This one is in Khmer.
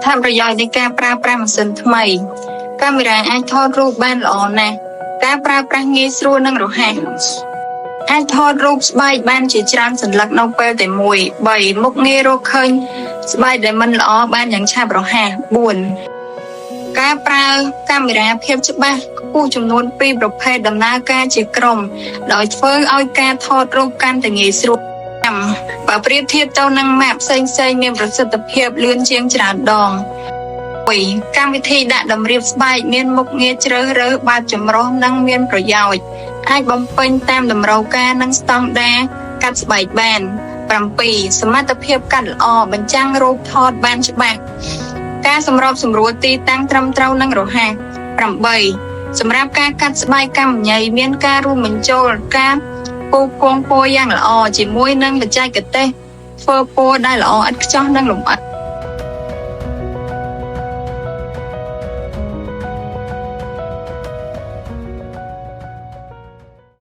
ត្ថប្រយោជន៍នៃការប្រើប្រាស់ម៉ាស៊ីនថ្មីកាមេរ៉ាអាចថតរូបបានល្អណាស់ការប្រើប្រាស់ងាយស្រួលនិងរហ័សអាចថតរូបស្បែកបានជាច្រើនសន្លឹកនៅពេលតែមួយ3មុខងាររកឃើញស្បែកដែលមិនល្អបានយ៉ាងឆាប់រហ័ស4ការប្រើកាមេរ៉ាភាពច្បាស់ខ្ពស់ចំនួន2ប្រភេទដំណើរការជាក្រុមដោយធ្វើឲ្យការថតរូបកាន់តែងាយស្រួល5បើប្រៀបធៀបទៅនឹងម៉ាកផ្សេងៗមានប្រសិទ្ធភាពលឿនជាងច្រើនដង 1កម្មវិធីដាក់តម្រៀបស្បែកមានមុខងារជ្រើសរើសបែបចម្រុះនិងមានប្រយោជន៍អាចបំពេញតាមតម្រូវការនិងស្តង់ដារកាត់ស្បែកបាន7សមត្ថភាពកាត់ល្អបញ្ចាំងរូបថតបានច្បាស់ការសម្របសម្រួលទីតាំងត្រឹមត្រូវនិងរហ័ស8សម្រាប់ការកាត់ស្បែកកម្មញីមានការរួមបញ្ចូលការពូកងពណ៌យ៉ាងល្អជាមួយនឹងបច្ចេកទេសធ្វើពណ៌ដែលល្អឥតខ្ចោះនិងលម្អិត។